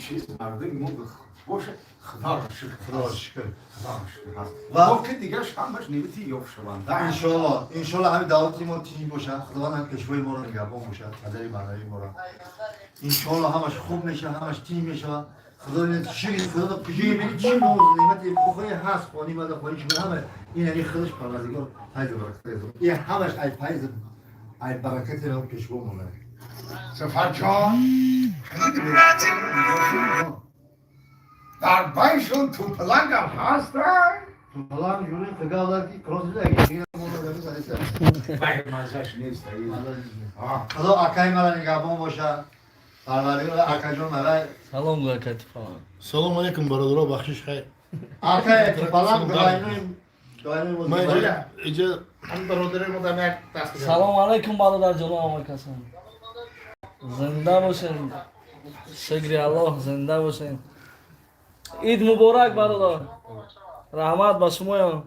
Чиз мардуми мо боша, Худоро шукр. Худоро шукр. Худоро шукр ҳаст. Ва- Боқи дигарш ҳамаш неъмати ёфтшаванда. Иншоалло, иншоалло, ҳамин давлати мо тинҷ бошад, Худованд ҳам пешвои моро нигаҳбон бошад, падари маънавии моро. Иншоалло, ҳамаш хуб мешавад, ҳамаш тинҷ мешавад. Худо шукри Худо, куҷое мери, чӣ ноз неъмати бухои ҳаст, хони мада, хони шумо, ҳама ин ани худаш Парвардигор файзу баракат. Ин ҳамаш ай файзу ай баракати пешво монад. Сафарҷон, дар байшон тӯплангам ҳастанд. Falan juri fıgavlar ki kroz Вай, маззаш нест. Худо акаи мара нигаҳбон бошад. Парвардигор акаҷон мара. Салом гӯя, кати фалон. Салом алейкум, бародаро, бахшиш, хайр. Акаи фалон дуайнои дуайнои. Ман иҷа. Ҳам бародари мо дар як даст. Салом алейкум, бародарҷоно, ҳамакасан. Зинда бошен. Шукри Аллоҳ, зинда бошен. Ид муборак, бародар. Раҳмат ба шумоён.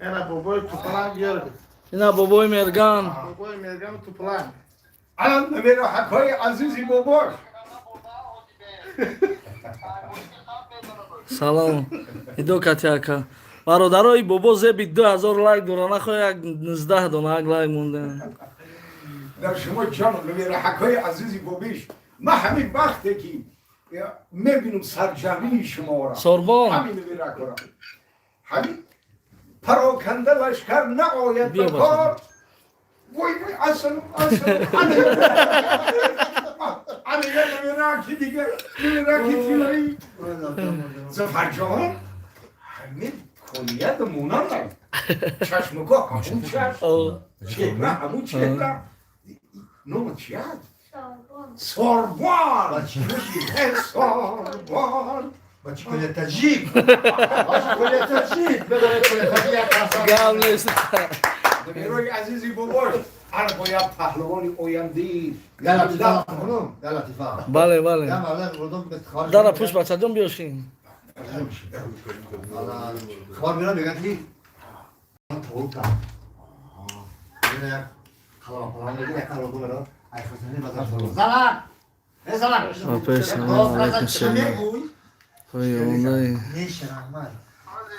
Ена бобои Тупаланг гирд. Ина бобои Мерган. Бобои Мерган, Тупаланг. Алан намероҳакҳои азизи бобош. Салом. Идо кати ака. Бародарои, бобо зеби 2000 лайк дора, нахоҳ як 19 дона як лайк монда. Дар шумо ҷон, намероҳакҳои азизи бобиш, ман ҳамин вақте ки мебинам сарҷамии шуморо, Сорбон. ҳамин намеракҳоро, ҳамин пароканда лашкар наояд ба Биё, кор. Вой, вой, ассалом, ассалом, ана я намераки дигар, намераки тилоӣ. Зафарҷон, ҳамин кунияд монандам, чашмгоҳ ҳамун чашм, чеҳра ҳамун чеҳра. Номат чи аст? Сорбон, сорбон. Бачи коля таҷик. Бачи коля таҷик. Бедаре коля таҷик як қасам. Гап нест. Намерои азизи бобош, ана бояд паҳлавони ояндаи. Я латифа хонум, я латифа. Бале, бале. Я мардак бурдум ба хабар. Дара пуш, бачаҷон, биёшин. Хабар меёрам, мегӯянд ки таваллуд кард. Ина як қалам мегӯяд, як қалам меёрам. Ай хасани базар залак. Э залак. Апай, салом алейкум, шумо. Ой, Неш раҳмат.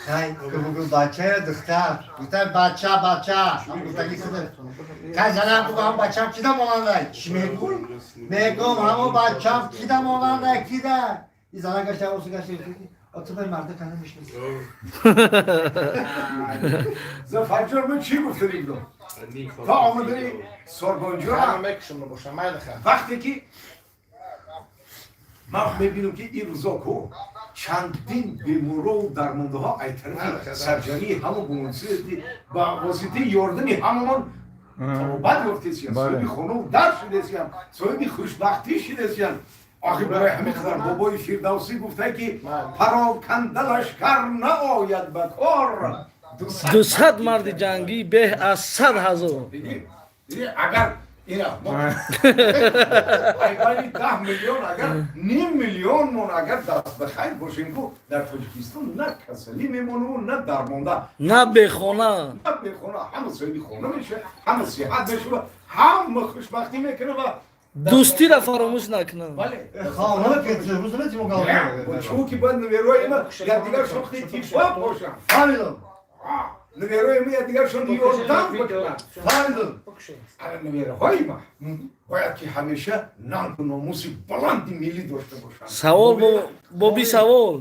Хай, бугу бача ё духтар? Гуфта бача, бача. Ҳам гуфтаги худ. Кай занам бугу, ҳам бачам кида монандай? Чӣ мегӯй? Мегӯм, ҳамо бачам кида монандай, кида? И зана гашта, осу гашта. Ту бай марда кана мешнасӣ. Зафарҷон, ман чӣ гуфта будам то омадани сорбонҷон? Ҳама мекушам, бошам, майли ха. Вақте ки ман мебинам, ки ин рӯзо ку чандин бемору дармондаҳо ай тарафи сарҷамии ҳамо ба воситаи ёрдами ҳамамон табобат ёфтесиян, соҳиби хонаву дар шудесиян, соҳиби хушбахтӣ шудесиян. Охир барои ҳамин қадар бобои Фирдавсӣ гуфта, ки пароканда лашкар наояд ба кор. 200 марди ҷангӣ беҳ аз 100 000. Дидӣ, агар ина мо айбайни 10 миллион, агар ним миллионмон агар даст ба хайр бошем, ку дар Тоҷикистон на касалӣ мемонаву на дармонда. На бехона. На бехона. Ҳама соҳиби хона меша, ҳама сиҳат мешава, ҳама хушбахтӣ мекунад ва Дӯстиро фаромӯш накунам. Бале. Хона Петербург не тимо. Чунки бояд наверои ма якдигаршон иттифоқ бошанд. Фаҳмидам. Наверои ма якдигаршон ёрдам бикунанд. Фаҳмидам. Ана навераҳои ма бояд ки ҳамеша нангу номуси баланди миллӣ дошта бошанд. Савол, боби, савол.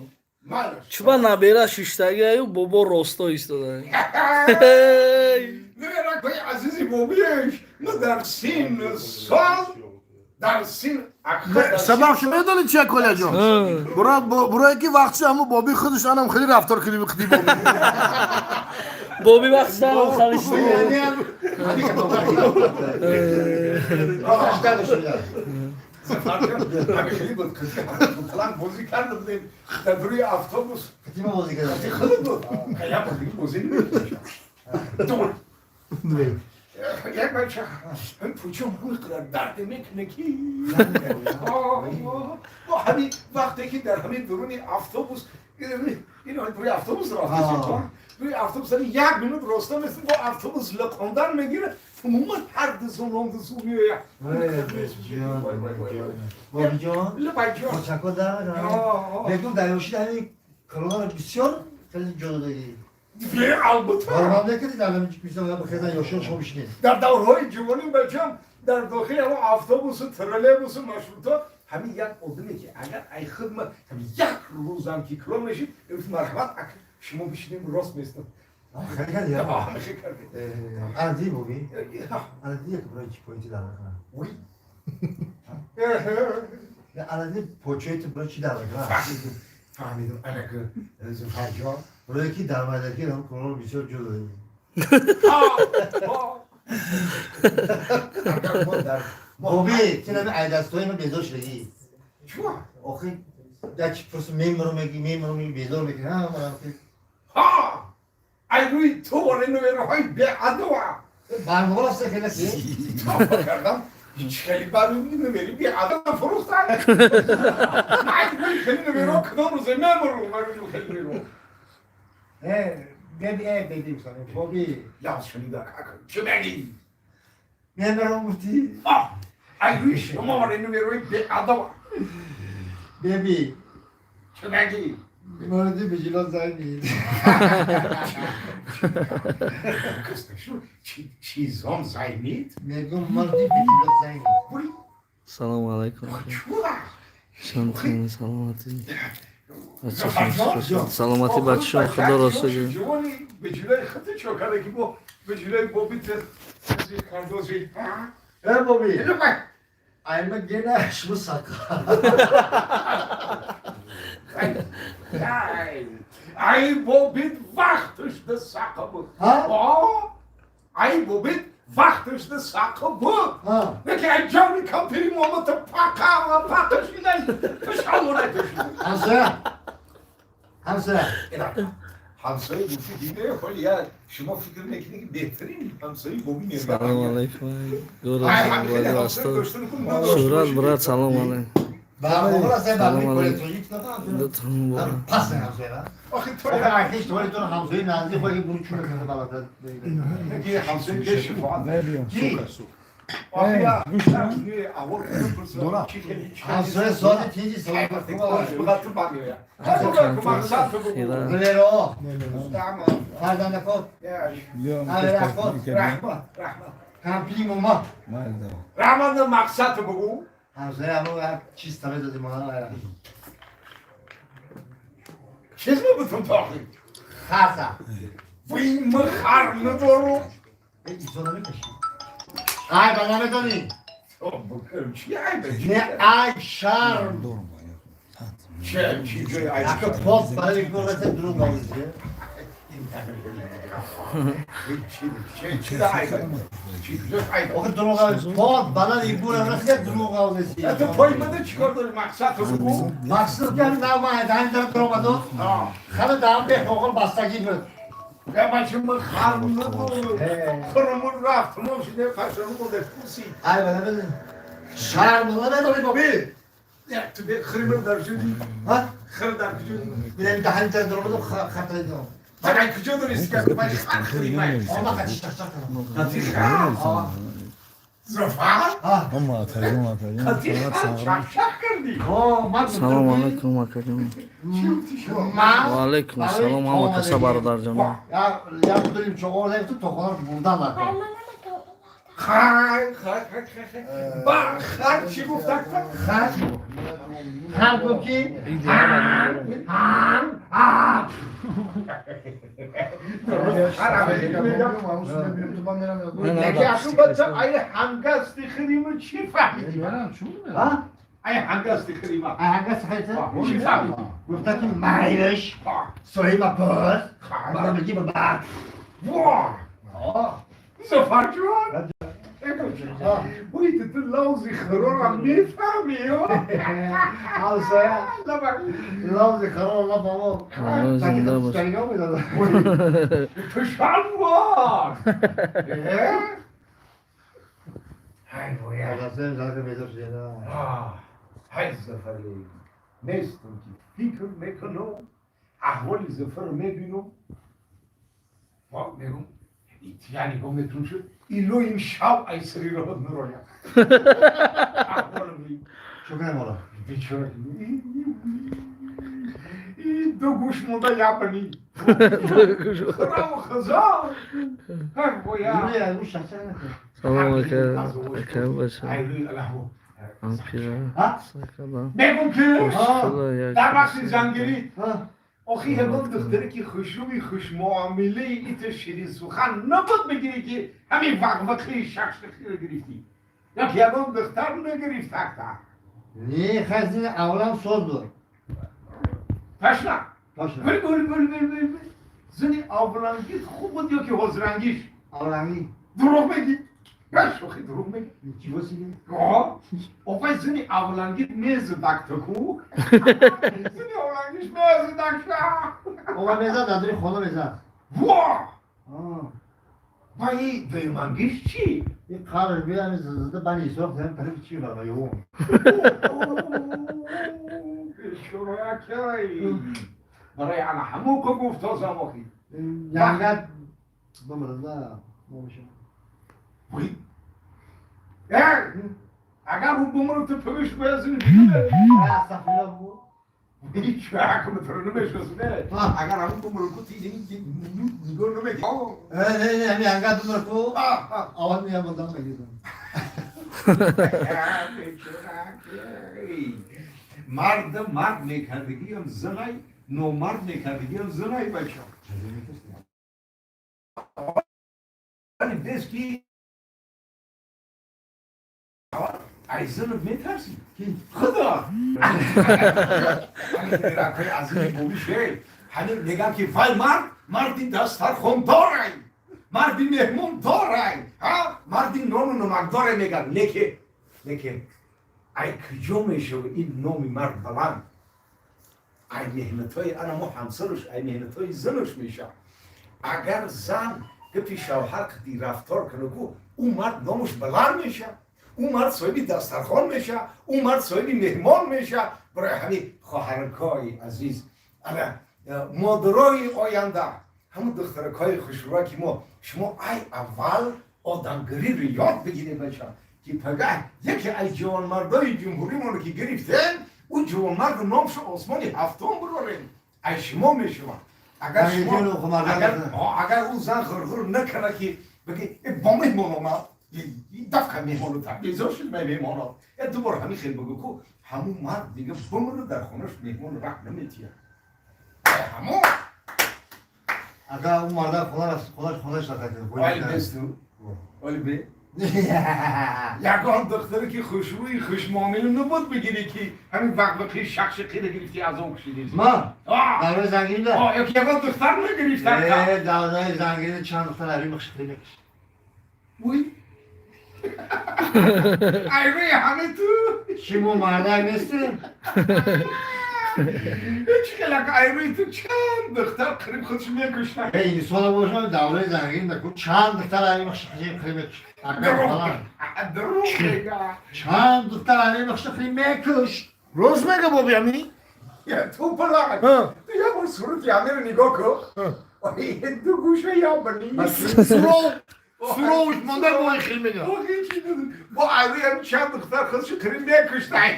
Майли. Чуба набера шиштагиаю, бобо росто истода? Наверакҳои азизи бобиеш, ма дар синну сол, дар син Сабаб шо медонӣ чия, Коляҷон? Бурое ки вақтши ҳамо боби худаш анам хеле рафтор киди қиди боби. Боби вақт сарам халишта. Хеле буд, план бозӣ карда будем дар рӯи автобус. Тимо бозӣ кардам. Худ буд, як бор дига бозӣ намекунам. Як бача пучум ҳамин қадар дарде мекунه, ки бо Ҳамин вақте ки дар ҳамин дуруни автобус, ин рӯи автобус рафта, рӯи автобус як минут роста мест, бо автобус лақондан мегирад, умуман ҳар ду зулом ду зу меояд. Бобиҷон, ташаккур. Мегум, дар ёши ҳамин коронаро бисёр хеле ҷо додагӣ. Албатта. Баромад мекардед, бихезан ёширо шумо бишинед. Дар даврҳои ҷувонӣ, бачам, дар дохили ҳамон автобусу, троллейбусу, маршрутҳо ҳамин як одаме ки агар ай хидмат як рӯзам ки килон мешид, марҳамат, шумо бишинем, рост местам. Ана диди, боби, ана диди, ки барои чӣ поинти дар мекунам? Ана диди, почои ту барои чӣ дар мекунам? Фаҳмидам, анаки Зуфарҷон. Барое ки дар майдаки ҳам коронаро бисёр ҷо додагӣ. Боби, ти нами айдастои ма безор шудагӣ. Охи як чи пурсу, мемуру меги, мемуру меги, безор мекунӣ. Ай рӯи ту номерҳои беадова. Бармоғол аста хеле ки. Кардам, ҳеҷ хеле барои номери беадова фурӯхтан. Хеле номерҳо кадом рӯзе мемуру хеле номерҳо. Беби, э, беби, боби. Лавз шунида, чӣ мегӣ? Мемуру гуфтӣ. Ай рӯи шумо номерҳои беадова. Беби. Чӣ мегӣ? Мороди бежило зайнид. Чизом зайнид? Мегум, мороди бежило зайнид. Салому алайкум. Саломатӣ. Саломатӣ, бачаҳо, худо рост. Ҷавони бежилои худо чо карда ки бо бежилои боби кардози. Э, боби. Айма гена шумо сака. Ай бобит вақташ да сақа буд. Ай бобит вақташ да сақа буд. Яке ай ҷавни кампири момата пақа пақа шидай. Тушалура. Ҳамсоя. Ҳамсоя. Ҳамсоя гуфти, диде, ҳоли як шумо фикр мекунед, ки беҳтарин ҳамсояи боби. Салому алайкум. Шӯҳрат, брат, салому алайкум. Салом алайкум. Пас ҳамсоя. Охи то ҳеҷ твори ту ҳамсояи наздик хоҳи буру чун мекунад балада. Ҳамсояи бешифоат. Ки? Ҳамсоя соати тинҷи саломат. Гулеро. Фарзандакот. Амиракот. Кампини мома. Раҳмат, мақсад бугу. Ҳамсоя ҳамо як чиз таве додим она. Чиз мебутум тохи? Харса. Вай, ма хар надору. Исо намекаши. Ай, ба намедонӣ. Чи айб? Не, ай шарм. Че чи ҷои айб? Ака пост барои гураса дурӯғ овезӣ. Чи айб? Чи ҷои айб? Охи дурӯғ овезӣ. Пост баланд игура расия дурӯғ овезӣ. Ту пои мада чӣ кор дорӣ? Мақсад бугу. Мақсад ки нав ман даҳан дар дуромаду. Хала даҳан бехоғол бастагӣ буд. Я бача, ма хар надору. Хурмун рафт, тамом шуде, фашану боде пуси. Ай, ба намедонӣ. Шарм намедонӣ, боби. Ту бе хримр дар ҷуди. Ҳа? Хир дар куҷо? Бинам даҳан дар дуромаду хатаи дорам. Багай куҷо дорӣ? Бай хар хримай. Ома қати шахшах кардам. Қати хар? Зуфар? Қати хар шахшах кардӣ? Салому алайкум, акаҷон. Ва алайкум ассалом, ҳама каса, бародарҷон. Як дурим чоғор ту тохонар бурдан накун. Хай, хай, хай, хай. Ба хар чӣ гуфт? Хар? Хар гуфт ки Яке акун бача, ай ҳангасти хириму чӣ фаҳмидӣ? Ай ҳангасти хирима. Ай ҳангасти хирима? Чӣ фаҳмидӣ? Гуфта ки майлиш соҳиба пӯс баромадӣ ба бар. Во! Зуфарҷон! Ой, ту лавзи хирорам мефаҳмӣ, ё? Ҳамсоя, лавзи хирор нафаҳмо. Зинда бош. Ту шалвор! Ай, боя. Ҳай, Зафаре, нестам ки фикр мекунам, аҳволи Зафарро мебинам, мегум, я нигоҳ мекунам, шуд илоим шав ай сари роҳат нарояд. Чӣ кунем ҳола? Бечора, ду гӯш монда, ябани хурам хазон. Салом, ака, ака бача. Мегум ки дар вақти зангирӣ охи ҳамон духтаре ки хушрӯи, хушмуомилаи, ито ширинсухан набуд бигирӣ, ки ҳамин вақвақи шахшахиро гирифтӣ, як ягон духтар нагирифт акта? Не, хай, аввалам соз буд. Ташна. Гул гул гул гул гул. Зани аввалангит хуб буд ё ки ҳозирангиш? Аввалангӣ. Дурӯғ мегӣ, шӯхи, дурӯғ мегӣ. Чӣ босиги? Оқои, зани аввалангит мезадак ку, зани аввалангиш мезадак ша. Оға, мезад, дар дури хона мезад. Во, ваи дуюмангиш чӣ? И қарш биами зада бани исоқ зан тарафи чӣ баба ё. Бечораякай, барои ана ҳамон ку гуфтозам охи. Янгат бамрада момиша. Агар ӯ бумру, ту пӯш боязини. Астағфируллоҳ бу. Ҳеҷ ҳакм туро намешносӣ. Агар ҳамон бумру ку, ти нигоҳ намекунӣ. Не, не, ҳами янгат бумру ку, аввал меям, одам мегирам. Мард мард мекардагиам занай, номард мекардагиам занай, бача. Вале ки ай занат метарсӣ? Худо азизи бобише, ҳамин мегам ки вай мард марди дастархондорай, марди меҳмондорай, марди нону намакдорай мегам. Лекин ай куҷо мешава ин номи мард баланд? Ай меҳнатҳои ана мо ҳамсараш, ай меҳнатҳои занаш мешавад. Агар зан гапи шавҳар қади рафтор кана ку, ӯ мард номаш баланд мешавад, ӯ мард соҳиби дастархон мешавад, ӯ мард соҳиби меҳмон мешавад. Барои ҳамин, хоҳаракҳои азиз, ана модарои оянда, ҳамун духтаракҳои хушрӯя ки мо шумо, ай аввал одамгариро ёд бигиред, бача, ки пагаҳ яке аз ҷавонмардои ҷумҳуримонро ки гирифтем, ӯ ҷавонмарду номшо осмони ҳафтум бирорем, ай шумо мешавад. Агар шумо, агар ӯ зан ғурғур накана, ки бигӣ бо меҳмон омад, дафка меҳмону безор шуд меҳмонот, я дубор ҳамин хел бигӯ ку, ҳамун мард дига бумру, дар хонаш меҳмон раҳ наметиҳад ҳамон. Агар ӯ марда хонаш хонаш Оли бесту, оли бе ягон духтаре ки хушрӯи, хушмуомила набуд бигирӣ, ки ҳамин вақвақи шахшиқиро гирифтӣ, аз он кушидӣ? Ма давраи зангирида. Ёки ягон духтар нагирифта? Давраи зангирида чанд духтар ари махшиқи мекушт. Уй, айрӯи ҳаме ту. Чӣ, мо мардак нестем? Чӣ хелак айрӯи ту чанд духтар қариб худш мекушад? Инсона бошам, давраи зангирида ку чанд духтар ари махшиқи мекушт. Дурӯғ мега. Чанд духтар ари махшиқи мекушт. Рост мега боби ами? Ту палак, ту як бор сурати амиро нигоҳ кун, ду гӯша ябани. Суровш монда, бо хел мега. Бо айрӯи чанд духтар худшо қариб мекуштай.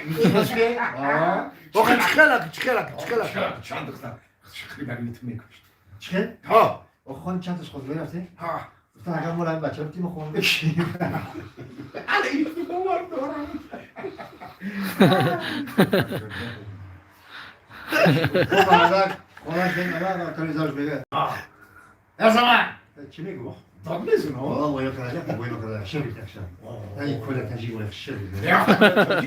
Охи, чихелак, чихелак, чихелак? Чанд духтар худшо қариб айрӯи ту мекушт? Чихел? Ҳа. Хон, чанд таш хозгорӣ рафтем? Ҳа. Гуфтан, агар мо равем, бачаро тимо хонда бикшем. Ана ин бовар дорам. Мардак хонаш мега, мега. Эзама. Чӣ мегӯ? Дод мезуна? Воё карда, воё карда, шир биташа. Ай коля таҷик воё шир.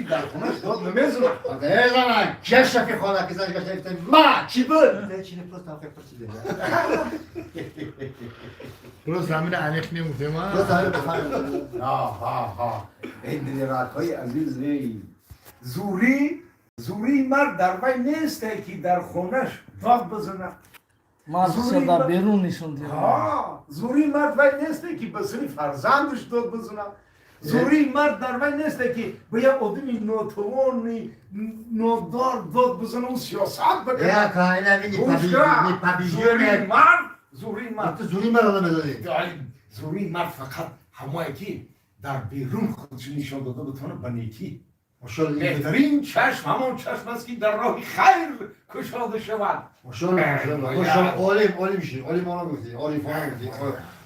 Дар хонаш дод намезуна. Эзама, кеша ки хона ки заш гашта, ма чӣ буд? Чӣ не, просто ҳам пурсиде. Просто ҳамина аниқ немуфтем. Просто ҳамин бифаҳмем. Ҳа, эй дилеракҳои азиз, эй зурӣ, зурии мард дар вай несте, ки дар хонаш дод бизанад. Мард дар берун нишон диҳад. Зурии мард вай несте, ки ба сари фарзандаш дод бизанад. Зӯрии мард дар вай несте, ки ба як одами нотавони нодор дод бизанаву сиёсат бикунад. Я кайна мини Зӯрии мард, зӯрии мард. Ту зӯрии мард одам медонӣ. Зӯрии мард фақат ҳамое ки дар берун худшо нишон дода битавонад ба некӣ. Мошалла. Беҳтарин чашм ҳамон чашм аст, ки дар роҳи хайр кушода шавад. Мошалла, мошалла. Мошалла, олим, олим ши, олимона гуфтӣ, орифона гуфтӣ,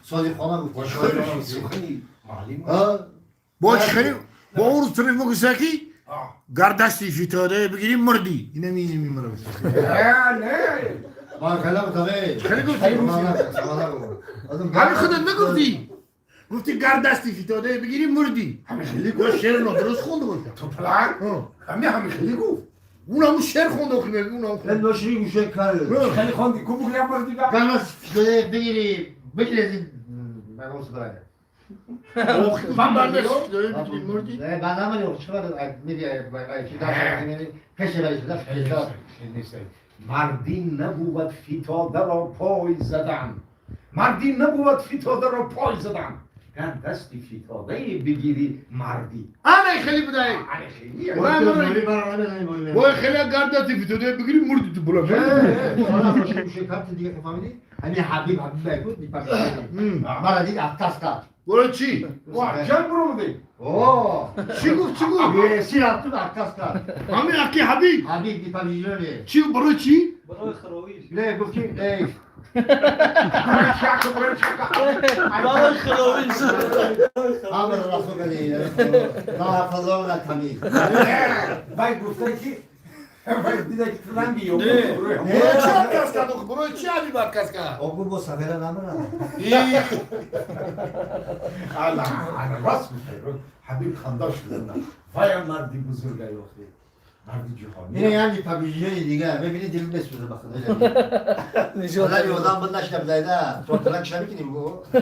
содиқона гуфтӣ, шоирона гуфтӣ. Сухани маълим. Бо хеле бо он рӯз телефон гуфта, ки гар дасти фитода бигирӣ, мурдӣ. Инами инами мара. Не. Ман калам таве. Хеле гуфтӣ. Ҳами худат нагуфтӣ? Гуфтӣ, гар дасти фитода бигирӣ, мурдӣ. Ҳами хеле Ё шеър нодуруст хонда бошам. Ту план ҳами хеле гуфт. Он ҳамун шеър хонда, охи он ҳам Мен доши гӯше кар. Хеле хонди ку, бугӯ як бор дига. Гар дасти фитода бигирӣ, бигирӣ аз ин ман барай. Ман бар дасти фитода бигирӣ, мурдӣ. Не, ба намани чӣ мири, ки даст мери пеше бари даст. Мардӣ набувад фитодаро пой задан, мардӣ набувад фитодаро пой задан, гар дасти фитодае бигирӣ, мардӣ. Ана хеле будай. Ана хеле. Вой, хеле, гар дасти фитода бигирӣ, мурдӣ, ту була. Ҳамин Ҳабиб, Ҳабиб буд, мара дид, отказ кард. Бора чӣ? Ҷанг буромадӣ. Чӣ гуфт, чӣ гуфт? Си рафтум, отказ кард. Ҳамин аки Ҳабиб? Ҳабиб дипавижоне. Чӣ, барои чӣ? Не, гуфт ки эй. Барои хировиш. Ҳамаро расо кардӣ, на ҳафазо, на тамиз. Вай гуфта, ки вай дида, ки ту ранги ё. Барои чӣ отказ кард охи? Барои чӣ Ҳабиб отказ кард? О, гуфт, бо сафера намерам. Ана ана рост гуфта, Ҳабиб ханда шуда. Ваям марди бузурга, охи марди ҷаҳонӣ. Ина як дипавижони дига мебини, дил месӯза, ба худо. Одами одам буд, нашина бидайда торталак шина мекунем го. Не,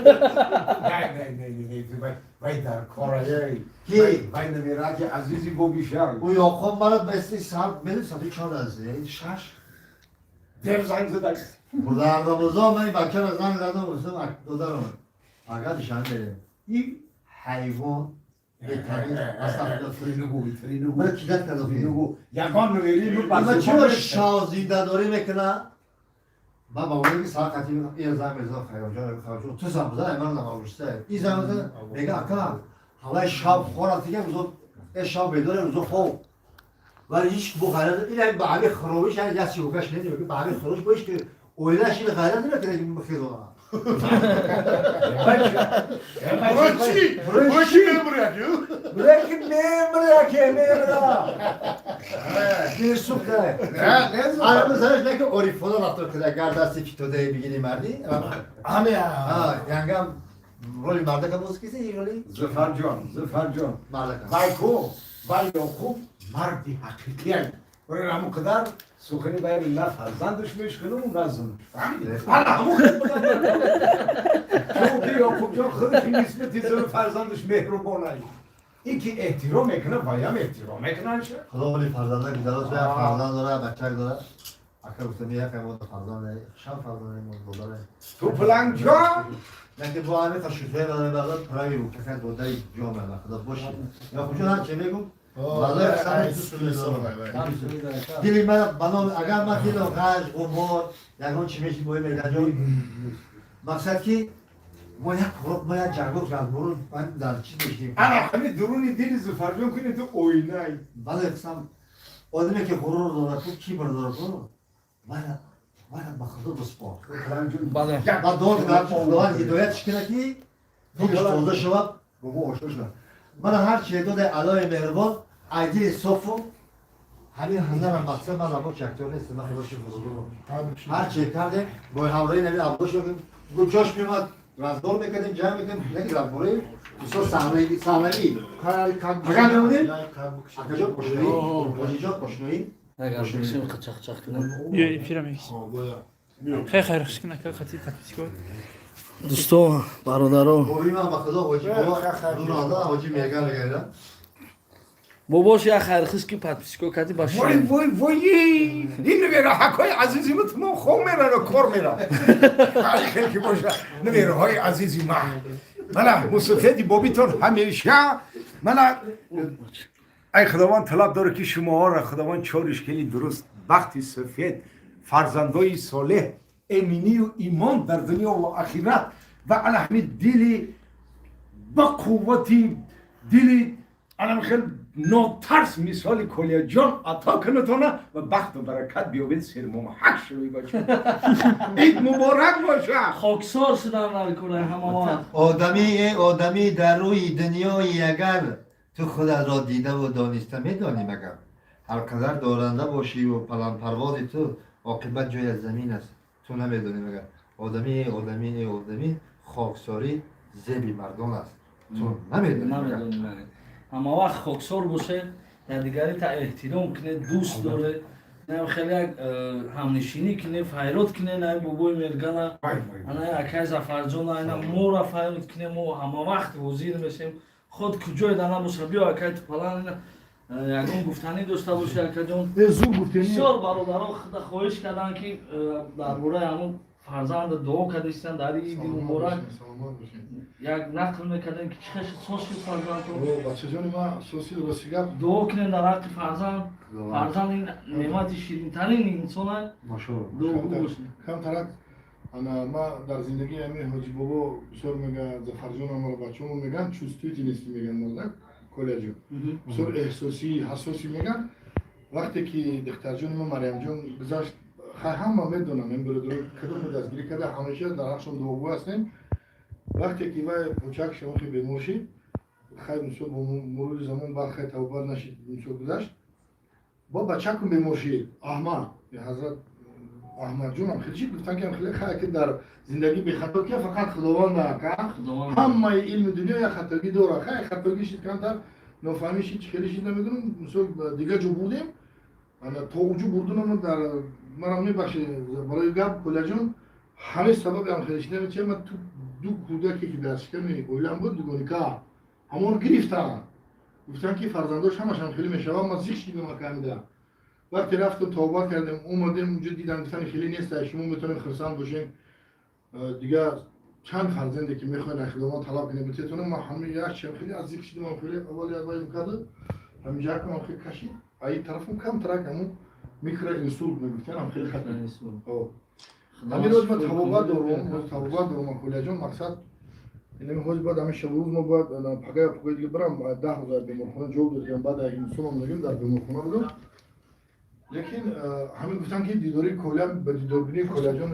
не, не, не, вай, вай дар кора. Ки? Вай намера, ки азизи бобишар. Ӯ Ёқуб мара бести сар медон, соати чор аст, 6. Дев занг зада. Дар Рамазон ман бачаро занг задам, гуфтам, додарам, агар душанбе берем, ин ҳайвон бетамиз Тринугу, тринугу. мара кидат кард. Тринугу. Ягон намери ну. Ама чиро шоҳзиндадорӣ мекуна? Ман ба ои сар қати ин занг мезанам, Хайёмҷон, Хайёмҷон, ту занг бизан, ман намагушта. Ин занг мезанам, мега, ака, ҳаваи шаб хор аст, дига рӯзо э шаб бедора, рӯзо хоб. Вале ҳеч бо ғайрат ин ба ҳами хировиш як сиёкаш не, ба ҳами хировиш бо ҳеч ки оилаш ин ғайрат намекунад, ки хезона. Барои чӣ? Барои чӣ мемуряд? Барои ки мемря, ки мемра. Дил сӯхта. Не, не. Ана знаешь, не ки орифона рафтор куда, гар дасти фитодаи бигири, мардӣ. Ҳаме. Янгам роли мардака боз киси, роли Зуфарҷон, Зуфарҷон. мардака. Вай ку, вай Ёқуб марди ҳақиқиян. Барои ҳамон қадар сухани байри на фарзандаш мешкунам, на занаш. Фаҳмидӣ? Ана ҳамон чунки Ёқубҷон худаш нисбати зану фарзандаш меҳрубонай. Ин ки эҳтиром мекунад, ваям эҳтиром мекунанд. Худо вали фарзанда гузарош, як фарзанд дора, бачак дора. Ака гуфтам, як мо фарзанд, шам фарзанд мо додара. Ту пулангҷон. Яке бо ҳамин қашуфе бада бада прави бу кака додаи ҷома, ба худо боши. Я хучун ҳар че мегум. Дили ман ба ном, агар ман дилам ғаж, ғубор, ягон чи меши бои мегаҷон. Мақсад ки мо як хӯрок, мо як ҷангол разбору ман дар чиз мешинем. Ана ҳамин дуруни дили Зуфарҷон кунед, ту оинай. Бале, қисам одаме ки ғурур дорад, ку кибр дорад, ку мана мана ба худо биспор. Бале. Ба дуо кунам, ки Худованд ҳидоятш кунад, ки дилш тоза шавад, бо мо ошно шавад. Мана ҳар чи дода Аллоҳи меҳрубон, ай дили софу ҳамин ҳунарам, мақсад ман рабочи актёр нестам, ман худоши бузургам. Ҳар чи кардем, бо ҳамроҳи наби Абдо шудем, гӯчош меомад, разбор мекардем, ҷамъ мекардем, не ки разбори, бисёр саҳнавӣ, саҳнавӣ. Агар мемонем, акаҷон ошноӣ, ҳоҷиҷон ошноӣ. Агар бикшим қачақ-чақ кунам. Ё эфира мекиш. Хеле хайр хушкин ака қати подписчик. Дӯстон, бародаро. Бови ман ба худо ҳоҷи бобо, нурада ҳоҷи меган мегардам. Бобош як хайрхиш ки подписчико кати ба Вой, вой, вой, ин невераҳакҳои азизи ма тумон хом мерана, кор мера. Хел ки боша, невераҳои азизи ма. Мана мусофеди бобитон ҳамеша мана ай Худованд талаб дорад, ки шумоҳоро Худованд чориш хеле дуруст, бахти сафед, фарзандои солеҳ, эминию имон дар дунё ва ахират ва ана ҳамин дили ба қуввати дили анам хел нотарс мисоли Колияҷон ато кунатона ва бахту баракат биёбед. Сермомаҳак шуви, бача, ид муборак боша. Хоксор шудан дар кура ҳамавақт. Одамӣ, э одамӣ, дар рӯи дунёи агар ту худатро дидаву дониста медонӣ, магар ҳар қадар доранда бошиву паланпарвози ту оқибат ҷой аз замин аст, ту намедонӣ магар. Одамӣ, э одамӣ, э одамӣ, хоксорӣ зеби мардон аст, ту намедонӣ магар. Намедонӣ магар. Ҳама вақт хоксор бошед, дар дигари та эҳтиром кунед, дӯст доред, нам хеле як ҳамнишинӣ кунед, файрод кунед най бобои Мергана, ана акай Зафарҷон, айна мора файрод кунед. Мо ҳама вақт ҳозир мешем, худ куҷое да набоша. Биё, акай Тупалан, ина ягон гуфтанӣ дошта боши, акаҷон. Э, зур гуфтени. Бисёр бародаро худа хоҳиш карданд, ки дар бораи ҳамон фарзанд дуо кардистанд дар иди муборак. Саломат бошед. Як нақл мекардем, ки чӣ хел соз шуд фарзандто. Бачаҷони ма асоси рости гап. Дуо кунем дар ҳаққи фарзанд. Фарзанд ин неъмати ширинтарин инсона. Машоалло. Дуогӯ бошем. Камтарак ана ма дар зиндагии ҳамин ҳоҷи бобо бисёр мега, Зафарҷон, амаро бачаҳомо меган, чувствительности меган, мардак Колияҷон бисёр эҳсосӣ, ҳассосӣ меган. Вақте ки духтарҷони ма Марьямҷон гузашт, хай, ҳама медонам, ин бародаро кадоме дастгирӣ карда, ҳамеша дар ҳақшон дуогӯ ҳастем. Вақте ки вай кӯчак шавохи бемор шид, хай, мисол, бо мурури замон баъд, хай, тавбат нашид, мисол, гузашт, бо бачакум бемор шид, Аҳмад, ҳазрат Аҳмадҷонам хеле чӣ гуфтан, ки хеле, хай, ки дар зиндагӣ бехато ки фақат Худованд ака. Худованд. Ҳамаи илми дунё як хатогӣ дорад. Хай, хатогӣ шид, камтар нофаҳмӣ шид, чӣ хеле шид, намедонам. Мисол, дигар ҷо бурдем, ана то уҷу бурдунам, дар манам мебахшед барои гап, Колаҷон, ҳамин сабаби ам хеле шидам чи ман ту ду кӯдаке, ки дар шиками оилам буд, дугоника, ҳамон гирифтанд, гуфтанд, ки фарзандош ҳамашам хеле мешавад. Ман зиқ шидам акамида. Вақте рафтем, тавбат кардем, омадем, унҷо дидам, гуфтан, хеле нест, шумо метавонем хурсанд бошем. Дигар чанд фарзанде ки мехоҳед аз Худованд талаб кунем, битетонам. Ман ҳамин як чем хеле аз зиқ шидам, хеле аввал як вайм карда, ҳамин ҷакам хеле кашид, а ин тарафам камтарак ҳамун микроинсульт мегуфтан, ҳам хеле хатар. Ҳамин рӯз ман табобат дорум, табобат дорум, Колияҷон. Мақсад инами ҳозир бояд ҳамин шабу рӯз мо бояд пагая пагои дига барам, 10 рӯз аз беморхона ҷавоб додам, баъд аз инсулам нагим дар беморхона будам. Лекин ҳамин гуфтан, ки дидори Коля, ба дидорбинии Коляҷон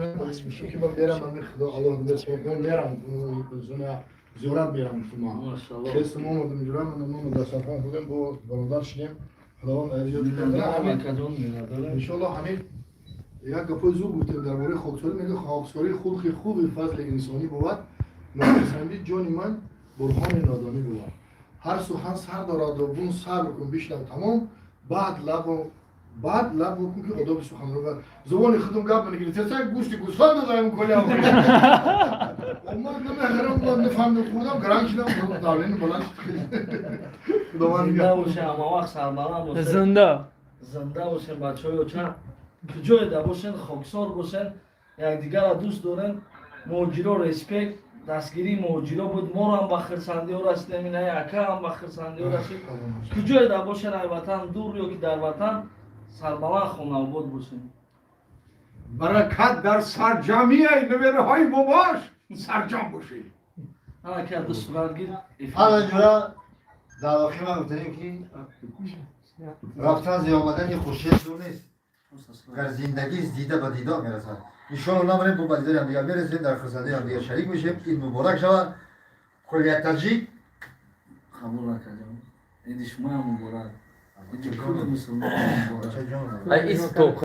ки ман мерам, ҳамин Худо Аллоҳ мерам, зиёрат мерам, гуфтум. Машалло. Хестам, омадам инҷура, мо дастархон хӯрдем, бо бародар шинем, Худованд аз ёд. Акаҷон, миннатдорем. Иншоалло, ҳамин як гапои зур гуфтем дар бораи хоксорӣ. Мега, хоксорӣ хулқи хуби фазли инсонӣ бувад, нописандӣ, ҷони ман, бурҳони нодонӣ бувад. Ҳар сухан сар дорад ва бун, сар бикун, бишнав тамом, баъд лабо баъд лаб бикун, ки одоби суханро забони худум гап менагири. Теса гӯшти гӯсфанд додаем, Коля, ман намехарам, ман нафаҳмидам, хӯрдам, гаранг шидам, давление баланд шуд. Худованд Зинда бошем, ҳама вақт сарбаланд бошем. Зинда. Зинда бошем, бачаҳои оча, куҷое да бошен, хоксор бошен, якдигарро дӯст дорем. Муҳоҷиро респект, дастгирии муҳоҷиро буд, моро ҳам ба хирсандиҳо расидем, инаи ака ҳам ба хирсандиҳо расид. Куҷое да бошен, ай ватан дур ё ки дар ватан, сарбаланд, хонаобод бошем. Баракат дар сарҷамъии набераҳои бобош сарҷам бошед. Ана ки ду суратгир. Ана ҷура дар охир ман гуфтанем, ки рафтан зи омадани хуршед дур нест, гар зиндагӣ дида ба дидор мерасад. Иншоалло, намрем, бо ба дидори ҳамдигар мерасем, дар хурсандии ҳамдигар шарик мешем. Ид муборак шавад, куллият таҷик. Қабул, акаҷон, иди шумоям муборак, иди кулли мусулмон муборак. Бачаҷон. Ай, стоп.